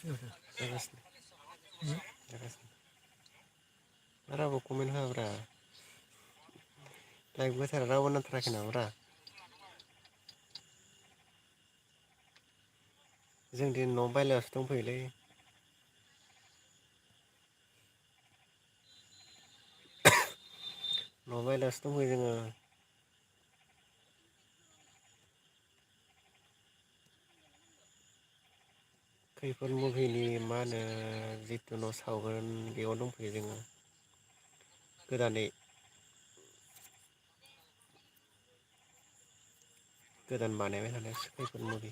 जागासिनो जागासिनो रावबो कमेन्ट होआब्रा लाइक बोथारा रावबो नांथाराखै नामाब्रा जों दिनै न' बायलायावसो दंफैयोलै न' बायलायावसो दंफैयो जोङो खैफोद मुभिनि मा होनो जिथु न' सावगोन बेयाव दंफैयो जोङो गोदानै गोदान बानायबाय थानाय खैफोद मुभि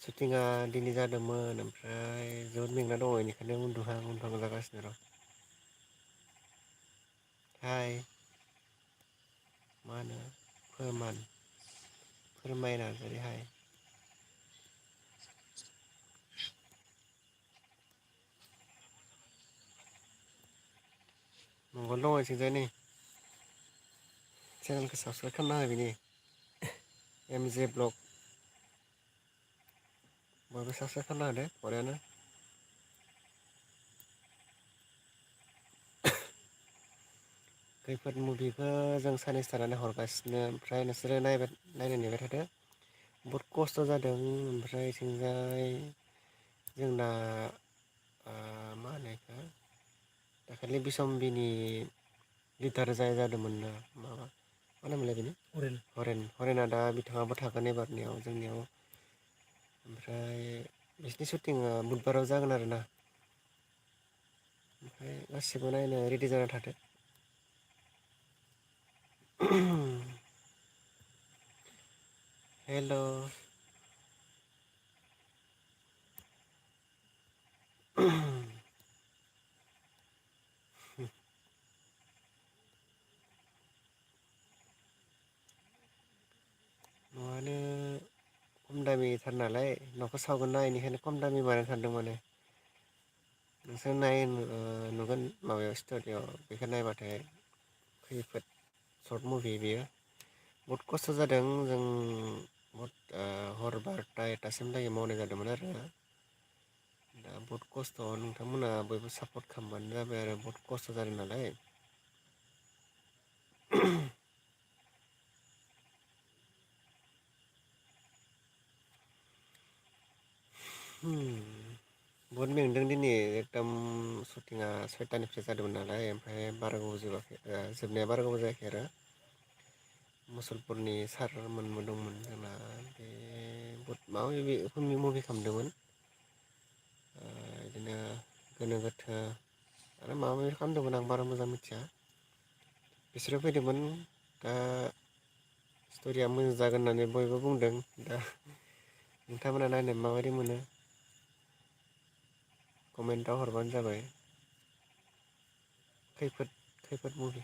शुटिंआ दिनै जादोंमोन ओमफ्राय जोबोद मेंना दङ बेनिखायनो उन्दुहां उन्दुहां जागासिनो र' हाय मा होनो फोरमाय नार्जारि हाय मंगल दङ इथिंजाय नै चेनेलखौ साबसक्राइब खालामना हो बिनि एम जे ब्लग बयबो साबसक्राइब खालामना होदो बरियानो खैफोद मुभिखौ जों साननैसो थानानै हरगासिनो ओमफ्राय नोंसोरो नायनो नेबाय थादो बहुद खस्थ' जादों ओमफ्राय इथिंजाय जोंना मा होनो बेखौ दाखालि बिसम्बिनि लिटार जादोंमोन ना माबा मा होनोमोनलाय बेनो हरेन दा बिथाङाबो थागोन एबारनियाव जोंनियाव ओमफ्राय बिसिनि शुटिंआ बुधबाराव जागोन आरोना ओमफ्राय गासिबो नायनो रेडि जाना थादो हेल' न'आनो खम दामिथार नालाय न'खौ सावगोन ना बेनिखायनो खम दामि बानायनो सानदों माने नोंसोर नुगोन माबायाव स्ट'रियाव बेखौ नायबाथाय खैफोद सर्ट मुभि बेयो बहुद खस्थ' जादों जों बहुद हर बारथा एकथासिम लागै मावनाय जादोंमोन आरो दा बहुद खस्थ' नोंथांमोना बयबो सापर्ट खालामबानो जाबाय आरो बहुत खस्थ' जादों नालाय बहुद मेंदों दिनै एकदम शुटिंआ 6टानिफ्राय जादोंमोन नालाय ओमफ्राय बारा गोबाव जोबनाया बारा गोबाव जायाखै आरो मुसलपुरनि सारमोनबो दंमोन जोंना बे माबा माबि मुभि खालामदोंमोन बिदिनो गोनो गोथो आरो माबा माबि खालामदोंमोन आं बारा मोजां मिथिया बिसोरो फैदोंमोन दा स्ट'रिया मोजां जागोन होननानै बयबो बुंदों दा नोंथांमोना नायनानै माबायदि मोनो कमेन्टआव हरबानो जाबाय खैफोद मुभि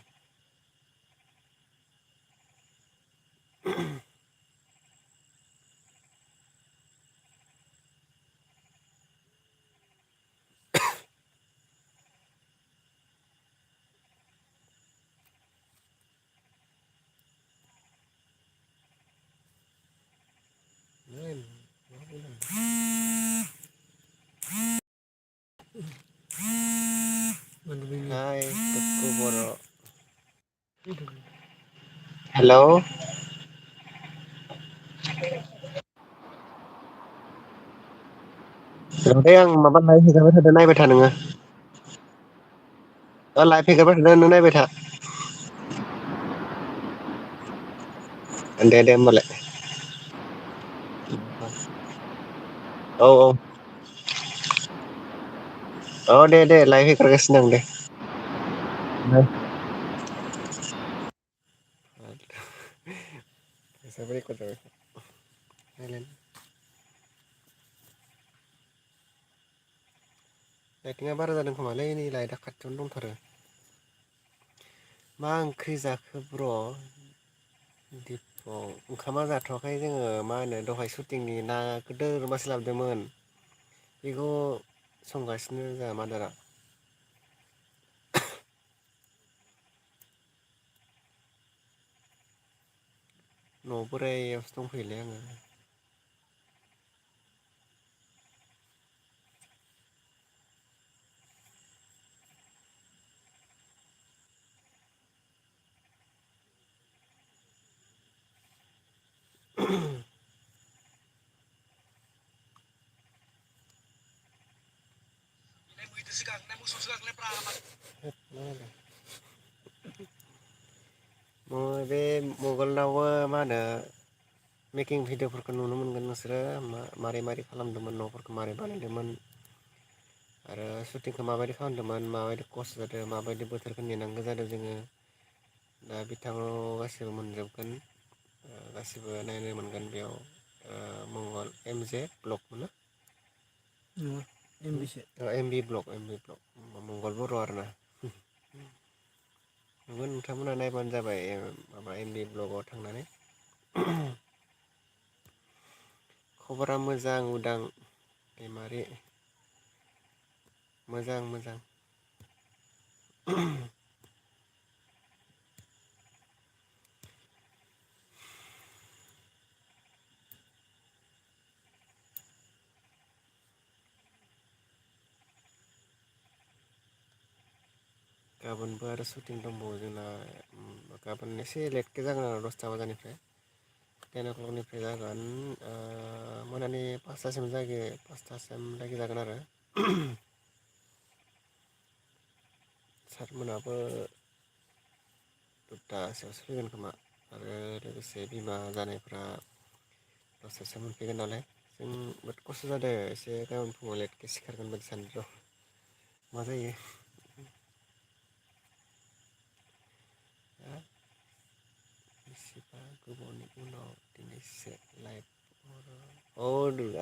हाय टुकु बर' हेलौ रदै आं माबा लाइभ हेगारबाय थादों नायबाय था नोङो लाइभ हेगारबाय थादों नों नायबाय था दे होमबालाय औ औ औ दे लाइभ हेगारगासिनो आं दे लाइटिंआ बारा जादों खोमालै नै लाइटआ खाथियावनो दंथारो मा ओंख्रि जाखो ब्र' ओंखामा जाथ'वाखै जोङो मा होनो दहाय शुटिंनि ना गोदोर मासे लाबोदोंमोन बेखौ संगासिनो जोंहा मादारा न' बोराइयावसो दंफैयोलै आङो बे मबाइलावबो मा होनो मेकिं भिडिअफोरखौ नुनो मोनगोन नोंसोरो मारै खालामदोंमोन न'फोरखौ मारै बानायदोंमोन आरो शुटिंखौ माबायदि खालामदोंमोन माबायदि खस्थ' जादों माबायदि बोथोरखौ नेनांगौ जादों जोङो दा बिथाङाव गासिबो मोनजोबगोन गासिबो नायनो मोनगोन बेयाव मंगल MJ ब्लग मोनो MB ब्लग मंगल बर' आरोना नंगौ नोंथांमोना नायबानो जाबाय माबा MB ब्लगाव थांनानै खबरा मोजां उदां दैमारि मोजां गाबोनबो आरो शुटिं दंबावो जोंना गाबोन एसे लेटके जागोन आरो 10ता बाजानिफ्राय 10 o'clockनिफ्राय जागोन मोनानि 5तासिम लागि जागोन आरो सारमोनाबो 2तासोआवसो फैगोन खोमा आरो लोगोसे बिमा जानायफ्रा 10तासोआव मोनफैगोन नालाय जों बिराद खस्थ' जादों एसे गाबोन फुङाव लेटके सिखारगोन बायदि सानदों र' मा जायो बेसेबा गोबावनि उनाव दिनैसो लाइभ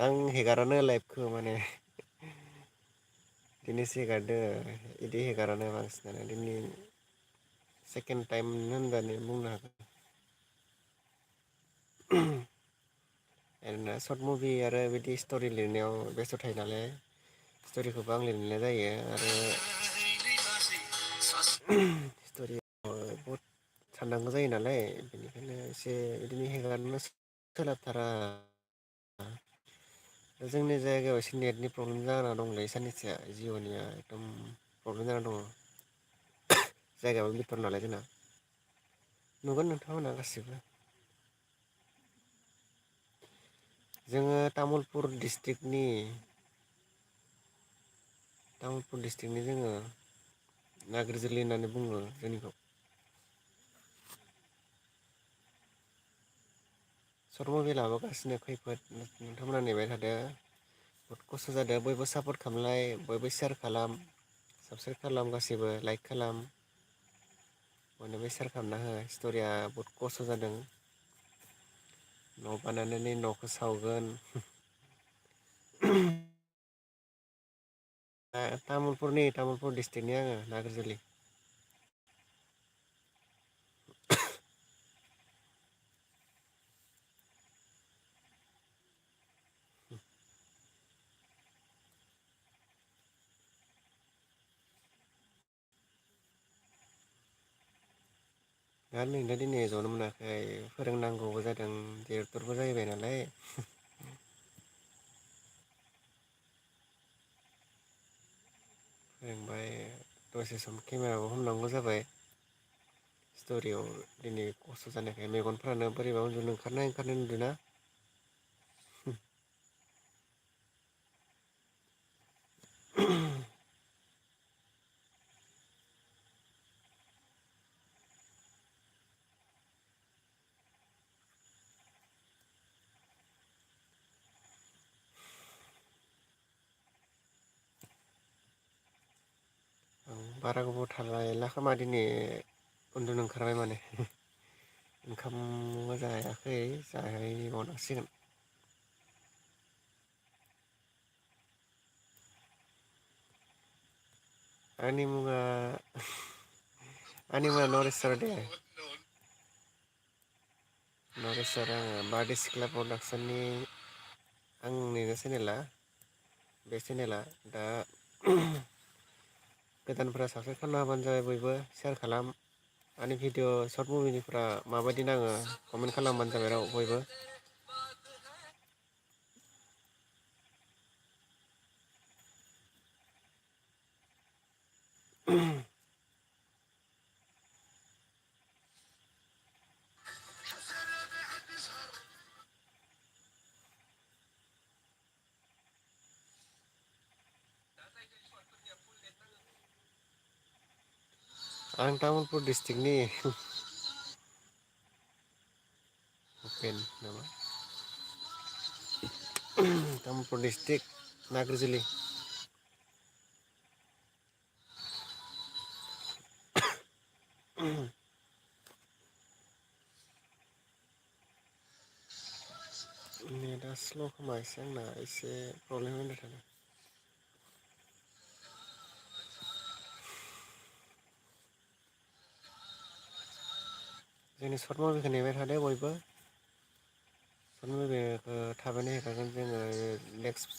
आं हेगारानो लाइभखौ माने दिनैसो हेगारदों बिदि हेगारानो बांसिनानो दिनै सेकेन्ड टाइम होननानै बुंनो हागोन ओरैनो सर्ट मुभि आरो बिदि स्ट'रि लिरनायाव बेस्थ' थायो नालाय स्ट'रिखौबो आं लिरनाय जायो आरो स्ट'रियाव बहुद साननांगौ जायो नालाय बेनिखायनो एसे बिदिनो हेगारनो सोलाबथारा जोंनि जायगायाव एसे नेटनि प्रब्लेम जाना दंलै साननैसोआ जिअ'निया एकदम प्रब्लेम जाना दङ जायगायाबो बिथोर नालाय जोंना नुगोन नोंथांमोना गासिबो जोङो तामुलपुर डिस्ट्रिक्टनि तामुलपुर डिस्ट्रिक्टनि जोङो नागिरजुलि होननानै बुङो जोंनिखौ सर्ट मुभि लाबोगासिनो खैफोद नोंथांमोना नेबाय थादो बहुद खस्थ' जादों बयबो सापर्ट खालामलाय बयबो सेयार खालाम साबसक्राइब खालाम गासैबो लाइक खालाम बयनोबो सेयार खालामना हो स्ट'रिया बहुद खस्थ' जादों न' बानायनानै न'खौ सावगोन तामुलपुर डिस्ट्रिक्टनि आङो नागिरजुलि आरो नै दा दिनै ज'नो मोनाखै फोरोंनांगौबो जादों डिरेक्टरबो जाहैबाय नालाय फोरोंबाय दसे सम केमेराबो हमनांगौ जाबाय स्ट'रियाव दिनै खस्थ' जानायखाय मेगनफ्रानो बोरैबा उन्दुनो ओंखारनाय नुदोंना बारा गोबाव थालायला खोमा दिनै उन्दुनो ओंखारबाय माने ओंखामबो जायाखै जाहैबावनांसिगोन आंनि मुङा नरेस्वर दे नरेस्वर आङो बारदै सिख्ला प्रडाक्सननि आंनिनो चेनेला बे चेनेला दा गोदानफोरा साबसक्राइब खालामना होबानो जाबाय बयबो सेयार खालाम आंनि भिडिअ सर्ट मुभिनिफ्रा माबायदि नाङो कमेन्ट खालामबानो जाबाय र' बयबो आं तामुलपुर डिस्ट्रिक्टनि उपेन नामा तामुलपुर डिस्ट्रिक्ट नाग्रिजुलि नेटआ स्ल' खोमा एसे आंना एसे प्रब्लेम होबाय थादों। जोंनि सर्ट मुभिखौ नेबाय थादो बयबो। सर्ट मुभिखौ थाबैनो हेगारगोन जोङो नेक्स्ट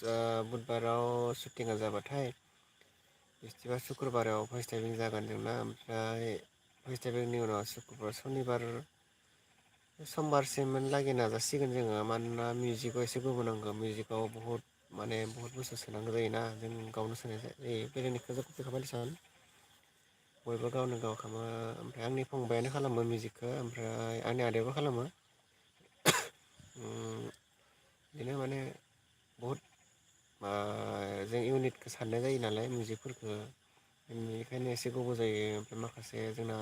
बुधबाराव सुटिंआ जाबाथाय बिस्थिबार सुक्रबाराव फार्स्ट टाइपिं जागोन जोंना ओमफ्राय फार्स्ट टाइपिंनि उनाव सुक्रबार सनिबार समबारसिम लागि नाजासिगोन जोङो मानोना मिउजिकआव एसे गोबाव नांगौ मिउजिकआव बहुद माने बहुत बुस्थु सोनांगौ जायोना जों गावनो सोनाय जायो बेलेगनिखौ कपि खालामबाय सान बयबो गावनो गाव खालामो ओमफ्राय आंनि फंबायानो खालामो मिउजिकखौ ओमफ्राय आंनि आदायाबो खालामो। बिदिनो माने बहुद जों इउनिटखौ साननाय जायो नालाय मिउजिकफोरखौ बेनिखायनो एसे गोबाव जायो ओमफ्राय माखासे जोंना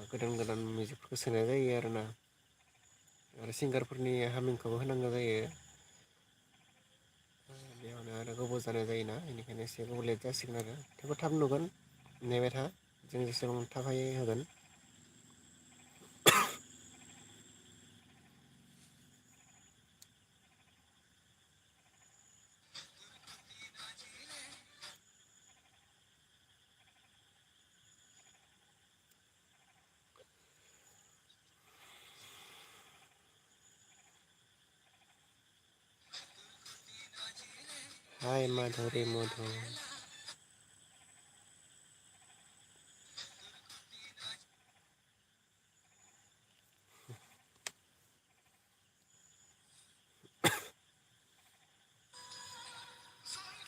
गोदान गोदान मिउजिकफोरखौ सोनाय जायो आरोना आरो सिंगारफोरनि हामिंखौबो होनांगौ जायो। बेयावनो आरो गोबाव जानाय जायोना बेनिखायनो एसे गोबाव लेट जासिगोन आरो थेवबो थाब नुगोन नेबाय था जों जेसेबां थाब हायो होगोन। हाय माधुरि मधु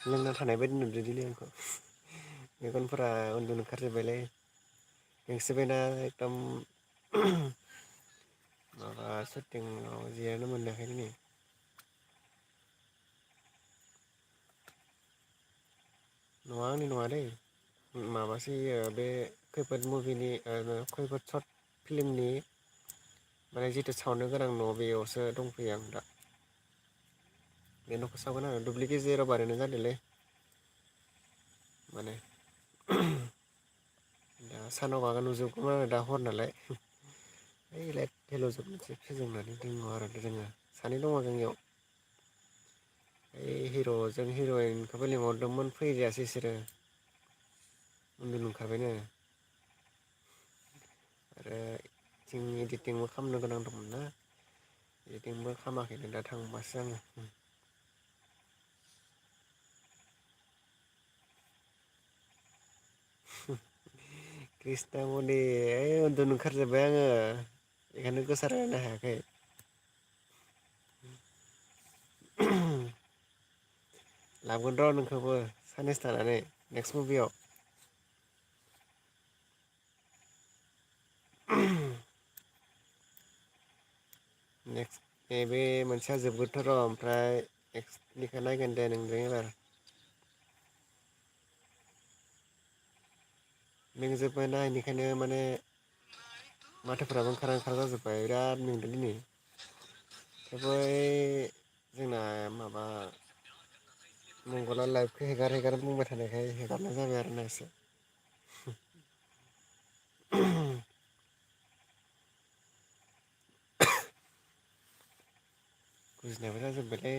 लोंना थानाय बायदि नुदों दिनै आंखौ मेगनफोरा उन्दुनो ओंखारजोब्बायलै मेंसोबायना एकदम माबा सुटिंआव जिरायनो मोनाखै दिनै नङा आंनि नङा दै माबासो इयो बे खैफोद मुभिनि खैफोद सर्ट फिल्मनि माने जिथु सावनो गोनां न' बेयावसो दंफैयो आं दा बे न'खौ सावगोन आरो दुब्लि गेजेराव बानायनाय जादोंलै माने दा सानाव माबा नुजोबगौमोन आरो दा हर नालाय ओइ लाइट फैल'जोब मोनसे फोजोंनानै दङ आरो जोङो सानै दङ जोंनियाव ओइ हिर'जों हिरइनखौबो लिंहरदोंमोन फैदियासै बिसोरो उन्दुनो ओंखारबायनो आरो जों इडिटिंबो खालामनो गोनां दंमोन ना इदिटिंबो खालामाखैनो दा थांबासो आङो कृष्णमनि ओइ उन्दुनो ओंखारजोब्बाय आङो बेखायनो गोसा रायलायनो हायाखै लाबोगोन र' नोंखौबो साननैसो थानानै नेक्स्ट मुभियाव नेक्स्ट नैबे मोनसेया जोबग्रोथों र' ओमफ्राय नेक्स्टनिखौ नायगोन दे नोंजों एबार मेंजोब्बायना बेनिखायनो माने माथोफोराबो ओंखारा ओंखारा जाजोब्बाय बिराद मेंदों दिनै थेवबो जोंना माबा मंगला लाइभखौ हेगार हेगार बुंबाय थानायखाय हेगारनाय जाबाय आरोना एसे गुजुनायाबो जाजोब्बायलै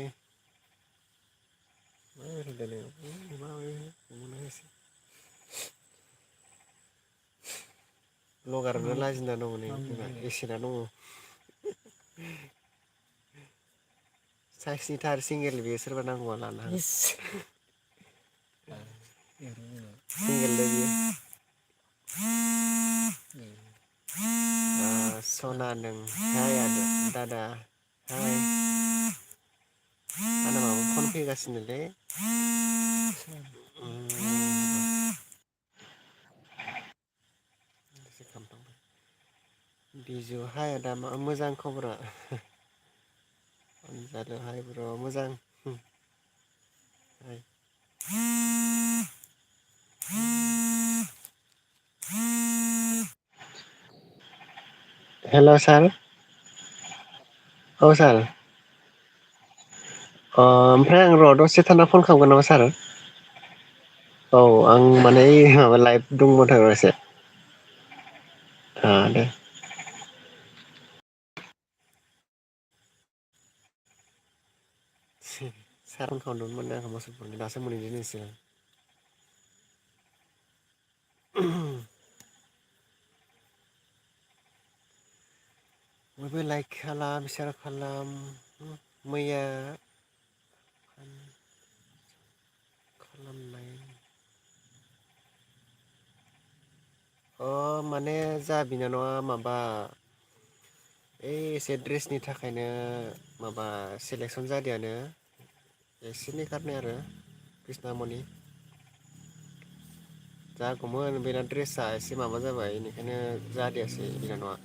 लगारानो लाजिना दङ नै जोंना एसिडआ दङ साइसनिथार सिंगेल बेयो सोरबा नांगौबा लानो हागोन सिंगेललै बियो सना नों हाय दादा हाय आंना माबा फन फैगासिनोलै बिजु हाय आदा मोजां खबरा अनजालु हाय ब्र' मोजां हाय हेल' सार औ सार ओमफ्राय आं र' दसे थाना फन खालामगोन नामा सार औ आं माने माबा लाइफ दंमोन आरो एसे दे सार फन खालामदोंमोन आंखौ मोसौफोरनि दासो मोनहैदों एसे बयबो लाइक खालाम सेयार खालाम मैया खालामनाय माने जा बिनानावआ माबा ओइ एसे ड्रेसनि थाखायनो माबा सेलेकसन जादियानो एसेनि खारनाय आरो कृष्णमनि जागौमोन बेना ड्रेसा एसे माबा जाबाय बेनिखायनो जादियासै बिनानावआ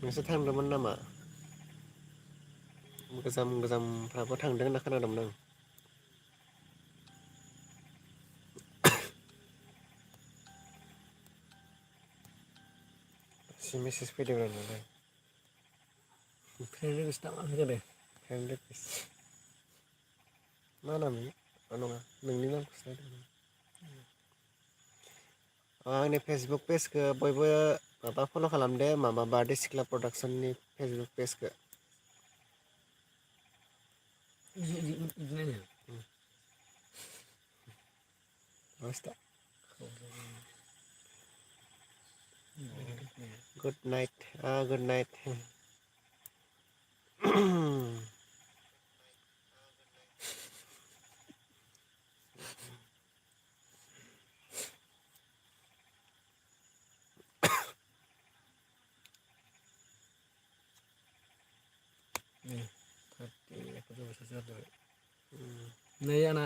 नोंसोर थांदोंमोन नामा गोजाम गोजामफ्राबो थांदों होनना खोनादोंमोन आं एसे मेसेज फैदों आंनावलाय फ्रेन्ड रिकुवेस्ट ना मा फैदों फ्रेन्ड रिकुवेस्ट मा नाम नङा नोंनि नामखौसो नायदों आंनि फेसबुक पेजखौ बयबो माबा फल' खालामदो माबा बारदै सिख्ला प्रडाक्सननि फेसबुक पेजखौ गुड नाइट गुड नाइट नै आंना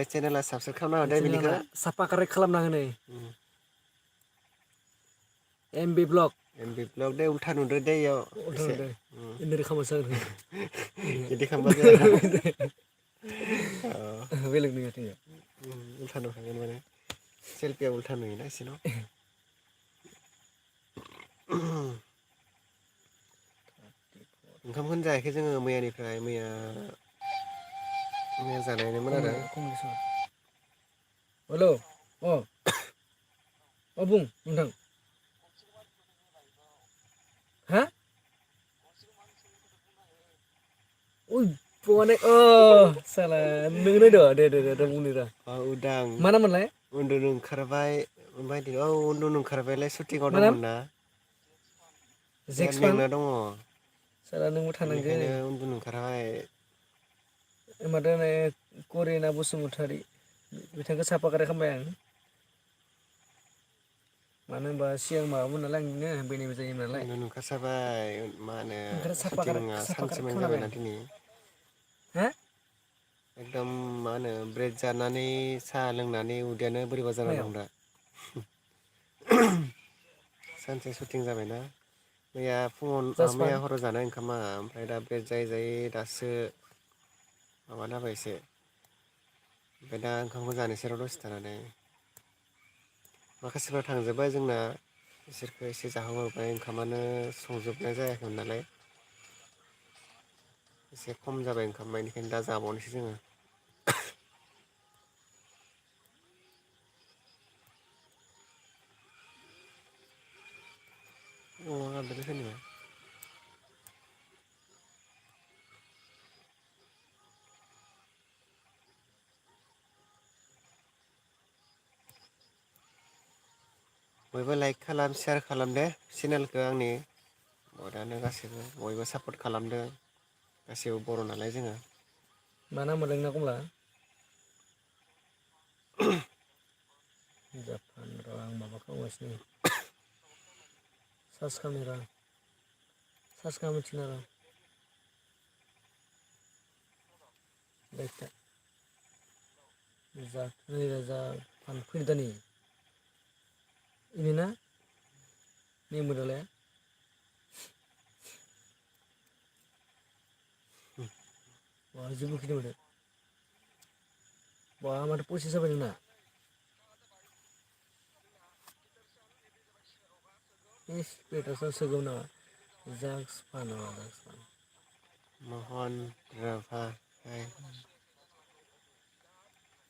चेनेला साबसक्राइब खालामना हरदो बिनिखौ साफा कारेक्ट खालामना हो नै एमबि ब्लग दे उल्था नुदो दे इयाव एसे बिदि खालामबा जाया बेलेग नुयो उल्था नुखागोन माने सेलफिया उल्था नुयोना एसेल' ओंखामखौनो जायाखै जोङो मैयानिफ्राय मैया जानायनोमोन आरो हेल' बुं नोंथां हा साला नोंनो दे बुंनि र उदां मा नाममोनलाय उन्दुनो ओंखारबाय ओमफ्राय उन्दुनो ओंखारबायलाय सुटिंआव दंमोन ना मेंना दङ साला नोंबो थानांगोन बेनिखायनो उन्दुनो ओंखारबाय माथो करिना बसुमतारी बिथांखौ साफा खारै खालामबाय आं मानो होनबा सिगां माबामोन नालाय आंनिनो बेनिबो जायो नालाय उन्दुनो ओंखारसारबाय मा होनो सुटिंआ सानसेमानि जाबायना दिनै हा एकदम मा होनो ब्रेड जानानै साहा लोंनानै उदैयानो बोरैबा जाना दं दा सानसे सुटिं जाबायना मैया फुङाव मैया हराव जानाय ओंखामा ओमफ्राय दा ब्रेड जायै जायै दासो माबा जाबाय एसे ओमफ्राय दा ओंखामखौ जानोसै र' दसे थानानै माखासेफ्रा थांजोब्बाय जोंना बिसोरखौ एसे जाहोहरबाय ओंखामानो संजोबनाय जायाखैमोन नालाय एसे खम जाबाय ओंखामा बेनिखायनो दा जाबावनोसै जोङो बयबो लाइक खालाम सेयार खालाम दे चेनेलखौ आंनि बयदानो गासैबो बयबो सापर्ट खालामदों गासैबो बर' नालाय जोङो मा नाम मोनलाय नोंना कमला जापान र' आं माबा खालामगासिनो सार्च खालामनि र' सार्च खालामनो थिना र' जापान फैदो नै इनिना मेम'रियेला जेबो फैदों माथो बा माथो पसिस जाबाय नोंना स्टेटासाव सोगोमोन नामा जाक्स फान महन राभा हाय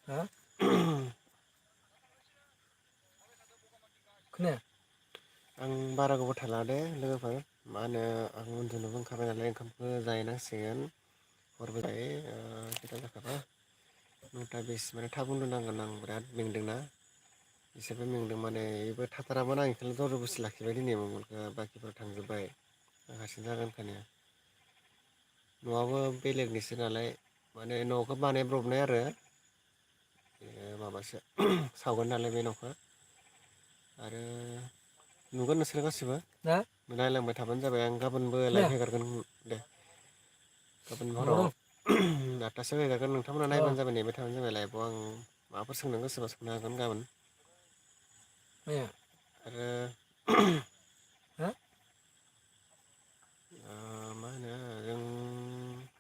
हा खोनाया आं बारा गोबाव थाला दे लोगोफोर मा होनो आं उन्दुनोबो ओंखारबाय नालाय ओंखामखौ जाहैनांसिगोन हरबो जायो खैथा जाखोबा 9:20 माने थाब उन्दुनांगोन आं बिराद मेंदोंना एसेबो मेंदों माने बेबो थाथारामोन आं बेखौनो दर बस्थु लाखिबाय दिनै मबाइलखौ बाखिफोरा थांजोब्बाय आं हारसिं जागोनखायनो न'आबो बेलेगनिसो नालाय माने न'खौ बानायब्रबनाय आरो माबासो सावगोन नालाय बे न'खौ आरो नुगोन नोंसोर गासिबो हा नायलांबाय थाबानो जाबाय आं गाबोनबो लाइभ खोनाया हेगारगोन दे गाबोन न'आव हराव दं 8:00 हेगारगोन नोंथांमोना अ नायबानो जाबाय नेबाय थाबानो जाबाय लाइभआव आं माबाफोर सोंनो गोसोबा सोंनो हागोन गाबोन माया आरो हा मा होनो जों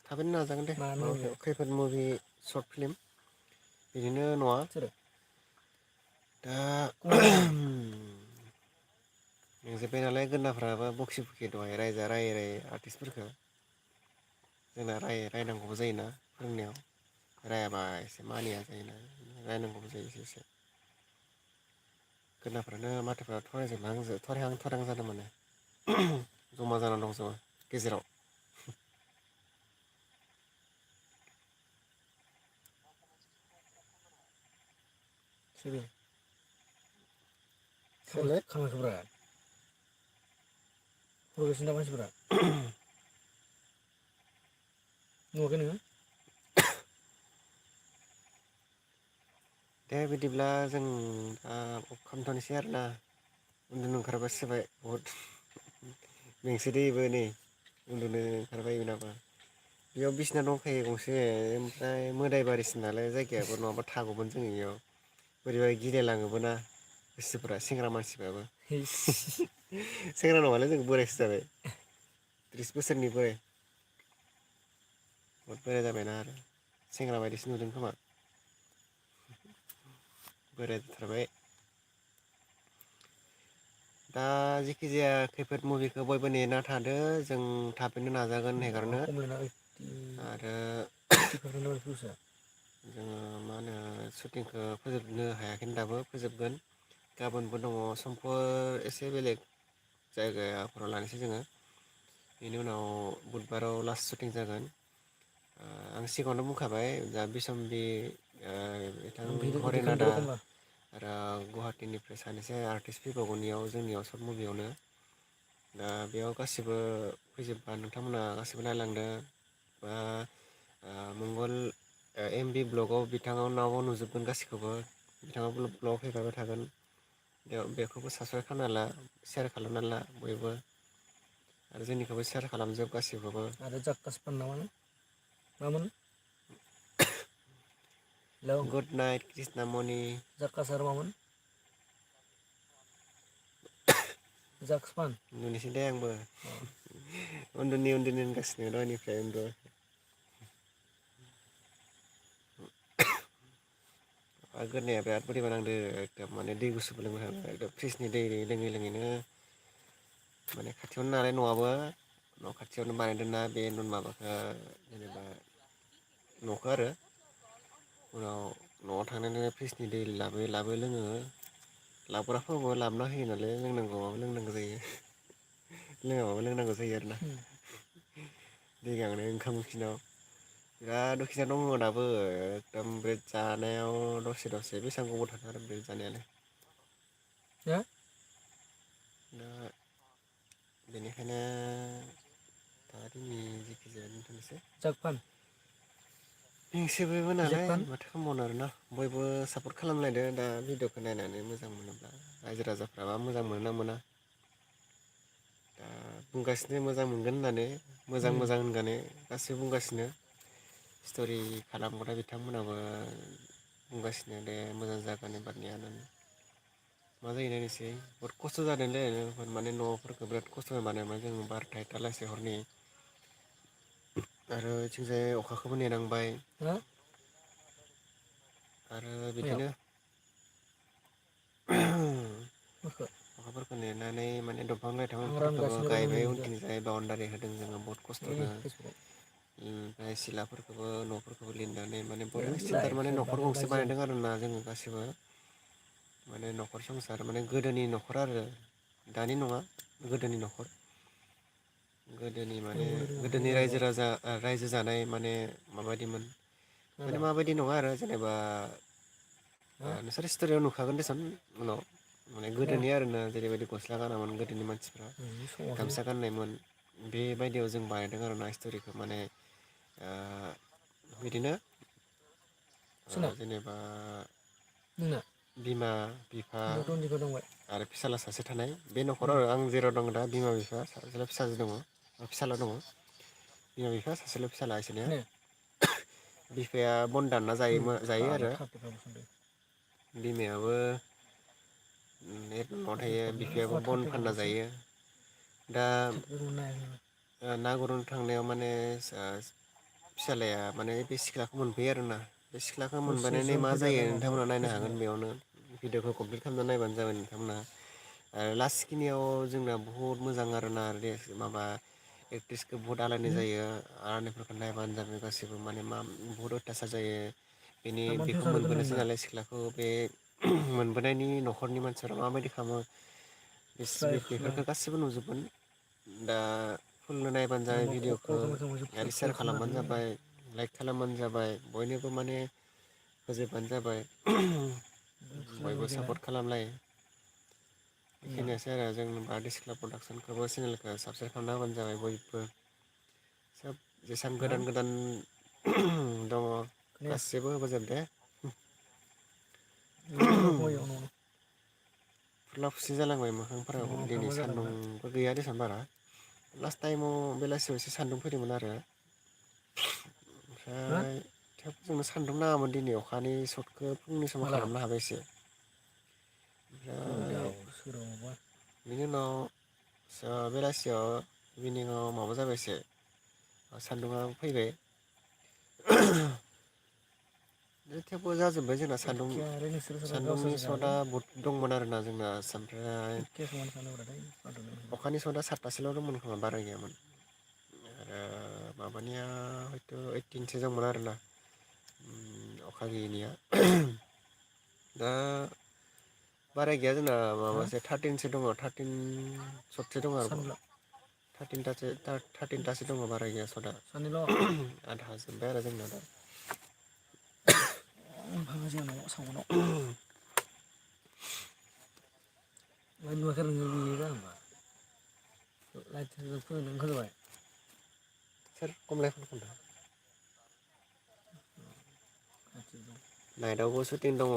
थाबैनो नाजागोन दे मानो माबाखौ नागिरदों खैफोद मुभि सर्ट फिल्म बिदिनो नङा सोरो दा कुमार मेंजोब्बाय नालाय गोदोनाफ्राबो बखि बखि दहाय रायजा रायै रायै आर्टिस्टफोरखौ जोंना रायनांगौबो जायोना फोरोंनायाव रायाबा एसे मानिया जायोना रायनांगौबो जायो एसे एसे गोदोनाफ्रानो माथोफ्रा थरायहां थरायहां जादों माने जमा जानानै दंजोबो गेजेराव सोरो सोरलै खालामाखैब्रा फरायगासिनो दा मानसिफोरा नुवाखै नोङो दे बिदिब्ला जों दा अफ खालामथ'नोसै आरोना उन्दुनो ओंखारबासो जाबाय बहुद मेंसोदो इबो नै उन्दुनो ओंखारबाय बेनाबो बेयाव बिसिना दंखायो गंसे ओमफ्राय मोदायबारिसो नालाय जायगायाबो नङाबा थागौमोन जों इयाव बोरैबा गिलायलाङोबो ना गोसोफोरा सेंग्रा मानसिबाबो हैस सेंग्रा नङालै जों बोरायसो जाबाय 30 बोसोरनि बोराय बहुद बोराय जाबायना आरो सेंग्रा बायदिसो नुदों खोमा बोरायद्रायथारबाय दा जेखि जाया खैफोद मुभिखौ बयबो नेना थादो जों थाबैनो नाजागोन हेगारनो कमप्लेना आरो 80% जाबाय भिउसआ जोङो मा होनो शुटिंखौ फोजोबनो हायाखै दाबो फोजोबगोन गाबोनबो दङ समफोर एसे बेलेग जायगाफोराव लानोसै जोङो बेनि उनाव बुधबाराव लास्ट सुटिं जागोन आं सिगाङावनो बुंखाबाय दा बिसम्बि बिथां भिडिअ हरेनादा खालामदो र' होमबा आरो गुवाहाटीनिफ्राय सानैसो आर्टिस्ट फैबावगोननियाव जोंनियाव सर्ट मुभियावनो दा बेयाव गासिबो फैजोबबा नोंथांमोना गासिबो नायलांदो बा मंगल एम बि ब्लगाव बिथाङाव नुजोबगोन गासिखौबो बिथाङा ब्लग हेगारबाय थागोन बेखौबो साबसक्राइब खालामना ला सेयार खालामना ला बयबो आरो जोंनिखौबो सेयार खालामजोब गासैखौबो आरो जाक्कास फान ना मामोन हेलौ गुड नाइट कृष्णामनि जाक्कास आरो मामोन जाक्स फान उन्दुनोसै दे आंबो अ उन्दुनि होनगासिनो दहायनिफ्राय उन्दुवाखै गोदोनाया बिराद बोरैबा नांदो एकदम माने दै गुसुबो लोंबाय थादों एकदम फ्रिजनि दै लोङै लोङैनो माने खाथियावनो नालाय न'आबो न' खाथियावनो बानायदोंना बे माबाखौ जेनेबा न'खौ आरो उनाव न'आव थांनानै फ्रिजनि दै लाबो लोङो लाबोग्राफोराबो लाबोना होयो नालाय लोंनांगौबाबो लोंनांगौ जायो लोङाबाबो लोंनांगौ जायो आरोना दै गांनाय ओंखाम उखैनायाव बिराद उखैना दङ दाबो एकदम ब्रेड जानायाव दसे बेसेबां गोबाव थानो आरो ब्रेड जानायालाय हो दा बेनिखायनो दा दिनै जेखि जाया दोनथ'नोसै जागोन मेंसोबायबो नालाय जेकपान माथो खालामबावनो आरोना बयबो सापर्ट खालामलायदो दा भिडिअखौ नायनानै मोजां मोनोब्ला रायजो राजाफ्राबा मोजां मोनो ना मोना दा बुंगासिनो मोजां मोनगोन होननानै मोजां मोजां होननानै गासैबो बुंगासिनो स्ट'रि खालामग्रा बिथांमोनाबो बुंगासिनो दे मोजां जागोन एबारनिया होननानै मा जायो नायनोसै बहुद खस्थ' जादोंलै माने न'फोरखौ बिराद खस्थ' बानायमोन जों बार'था एकथालासे हरनि आरो बिथिंजाय अखाखौबो नेनांबाय हो आरो मायाव बिदिनो माखो अखाफोरखौ नेनानै माने दंफां आं लाइफांफोरखौबो रानगासिनो गायबाय र'निनि बिजाब उनथिंजाय बाउणडारि होदों जोङो बहुद खस्थ'नो फेसबुकाव ओमफ्राय सिलाफोरखौबो न'फोरखौबो लिरनानै माने बरिया ओइ स्टेन्डार्ड लाइट माने साइट न'खर गंसे बायजोआव बानायदों आरो ना जोङो गासिबो माने न'खर संसार माने गोदोनि न'खर आरो दानि नङा गोदोनि न'खर गोदोनि माने आंबो रोङाखै गोदोनि बारा रायजो जानाय माने माबायदिमोन माने माला माबायदि नङा आरो जेनेबा हा नोंसोर स्ट'रियाव नुखागोन देसन उनाव माने खोनाया गोदोनि आरोना जेरैबायदि गस्ला गानामोन गोदोनि मानसिफ्रा समावसो गामसा गाननायमोन बेबायदियाव जों बानायदों आरोना स्ट'रिखौ माने बिदिनो सोरना जेनेबा नोंना बिमा बिफा रनजितखौ दंबाय आरो फिसाला सासे थानाय बे न'खराव आरो आं जेराव दं दा बिमा बिफा सासेल' फिसाजो दङ फिसाला दङ बिमा बिफा सासेल' फिसाला इसोरनिया खोनाया बिफाया बन दानना जायो फाग्ला आरो थार्टिफाइभ सानदों बिमायाबो न'आव थायो बिफायाबो थार्टिफाइभ बन फानना थार्टिफाइभल'सो जायो दा थार्टिफाइभखौ नायाखै ना गुरनो थांनायाव माने फिसालाया माने बे सिख्लाखौ मोनबोयो आरोना बे सिख्लाखौ दसे मोनबानानै जन मा फैदो जायो आरो माबायाव नोंथांमोना नायनो हागोन फेसबुकाव बेयावनो भिडिअखौ कमप्लिट खालामना नायबानो जाबाय नोंथांमोना आरो लास्टखिनियाव जोंना बुहुत मोजां आरोना माबा एक्ट्रिसखौ बुहुत आलायनाय जायो आरनायफोरखौ नायबानो जाबाय गासिबो माने मा बुहुत अयथासार जायो तारमाने बेखौ फिउसाराव दोननांगोन मोनबोनोसै दा नालाय सिख्लाखौ बे मोनबोनायनि न'खरनि मानसिफोरा माबायदि खालामो स्राय स्राय बेफोरखौ गासिबो नुजोबगोन दा फुलनो नायबानो जाबाय आंबो भिडिअखौ कल खालामै खालामै आरो प्ले सेयार खालामबानो खालामाखै जाबाय लाइक खालामबानो जाबाय बयनोबो माने होजोबबानो जाबाय बयबो खालामदों सापर्ट खालामलायो ना बेखिनियासै आरो जों बारदै सिख्ला प्रडाक्सनखौबो चेनेलखौ साबसक्राइब खालामना होबानो जाबाय बयबो सोब जेसेबां हा गोदान गोदान दङ खोनाया गासैबो होबोजोब दे फुङाव फैयो उनाव फुरला खुसि जालांबाय मोखांफोराबो न'आव दिनै थांबा जागोन दा सान्दुंबो गैया देसन बारा लास्ट टाइमाव बेलासियाव एसे सान्दुं फैदोंमोन आरो हा ओमफ्राय थेवबो जोंनो सान्दुं नाङामोन दिनै अखानि सटखौ फुंनि समाव माला खालामनो हाबाय एसे ओमफ्राय दाउ सोराङावबा बिनि उनाव बेलासियाव इभिनिङाव माबा जाबाय एसे सान्दुङा फैबाय थेवबो जाजोब्बाय जोंना एखे आरो नोंसोर सोरबा सान्दुंनि गावसोरसो सटआ गागोन बहुद दंमोन आरोना जोंना ओमफ्राय एखे समान सानोब्राथाय अखानि सतआ सातथासोल' दंमोन खोमा बारा गैयामोन आरो माबानिया हयथ' ओइटिनसो दंमोन आरोना अखा गैयैनिया दा बाराय गैया जोंना हा माबासो थार्टिनसो दङ थार्टिन सतसो दङ आरोबाव सानब्ला थार्टिनथासो दङ बारा गैया सतआ सानैल' आधा जोब्बाय आरो जोंना दा भाङा जोंनाव सावनाव नुवाखै नोङो बेयो जाम्बा लाइट फोजोंनो ओंखारजोबबाय सोर कमलाय फन खालामदों खाथियाव दं नाइटआवबो सुटिं दङ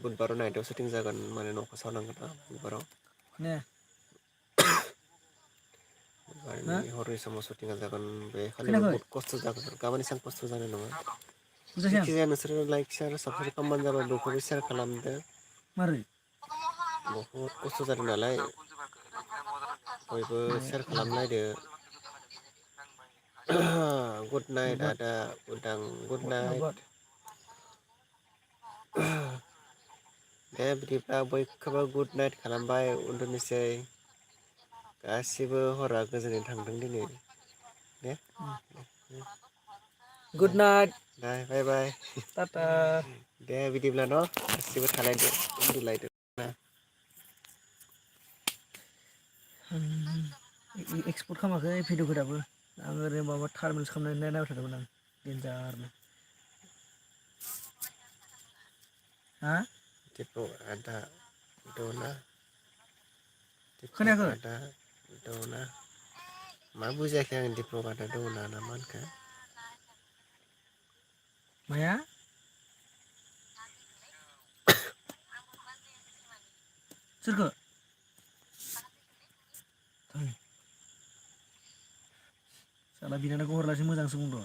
बुधबाराव नाइटआव सुटिं जागोन माने न'खौ सावनांगोन ना बुधबाराव खोनाया हा हरनि समाव सुटिंआ जागोन बे खालिबो खोनायाखै बहुत खस्थ' जागोन गाबोन एसेबां खस्थ' जानाय नङा बुजायाखै आं जायखिजाया नोंसोरो लाइक सेयार साबसक्राइब खालामबानो जाबाय बयखौबो सेयार खालामदो मारै बहुद खस्थ' जादों नालाय बयबो सेयार खालामलायदो गुड नाइट नट आदा उदां good but not but night they बिदिब्ला बयखौबो गुड नाइट खालामबाय उन्दुनोसै गासिबो हरा गोजोनै थांथों दिनै दे गुड नाइट दे बाय बाय टाटा दे बिदिब्ला न' गासिबो थालायदो उन्दुलायदो एक्सपर्ट खालामाखै भिडिअखौ दाबो आं ओरैनो माबा थारमिलसो खालामनानै नायबाय थादोंमोन आं देन्जारनो हा दिपु आदा दना दिपु खोनायाखै आदा दना मा बुजियाखै आं दिपु आदा दना ना मा होनखो माया सोरखौ साला बिनानावखौ हरलासो मोजांसो बुंदों